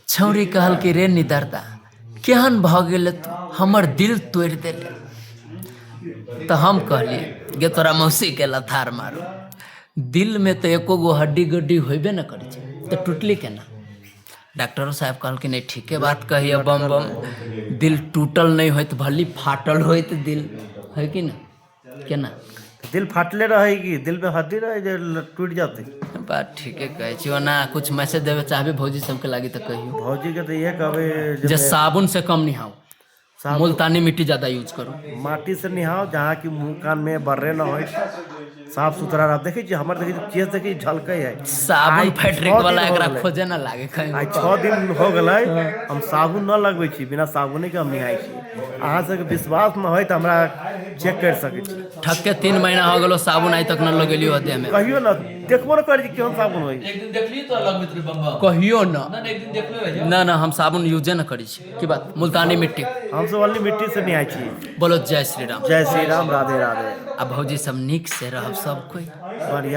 छौरी कहलकै रे निदर्दा केहन भऽ गेलै तू हमर दिल तोड़ि देले। तऽ हम कहलियै गे तोरा मौसीके लथार मारू, दिलमे तऽ एको गो हड्डी गड्डी होयबे ने करै छै तऽ टुटली केना? डॉक्टरो साहब कहलखिन नहि ठीके बात कहैए बम बम, दिल टूटल नहि होइत भली फाटल होइत दिल है कि नहि केना? दिल फाटले रहै कि दिल में हड्डी रहै जे टूटि जेतै? बात ठीके कहै छी। ओना कुछ मैसेज देवे चाहबे भौजी सबके लागी तऽ कहियौ। भौजी के तऽ इहे कहबै जे साबुन से कम निहाउ, मुल्तानी मिट्टी ज्यादा यूज करू, माटी से निहाओ जहाँ की मुँह कान में बर्रे न हो, साफ सुथरा रह। देखै छी हमर, देखै छी केस, देखै छी झलकै है। साबुन आइ फैक्ट्री 6 वाला दिन हो एकरा गेलै। खोजे ना लागे कहीं। आइ 6 दिन हो गेलै हम साबुन न लगबै छी, बिना साबुने के हम निहाय छी। अहाँ सबके विश्वास न होइ तऽ हमरा चेक कर सकै छी। ठक के 3 महीना हो गेलो साबुन आइ तक न लगेलियो देह में। कहियो न देखबो न करै छी केहन साबुन होइ। एक दिन देखली तो लगबैत रही बम्बा। कहियो न। ना ना, एक दिन देखले रही। ना ना, हम साबुन यूजे न करै छी। की बात, मुल्तानी मिट्टी। हम सब ओनली मिट्टी से निहाय छी। बोलो जय श्री राम। जय श्री राम, राधे राधे। आ भौजी सब नीक से रहब सब कोई। बढ़िया।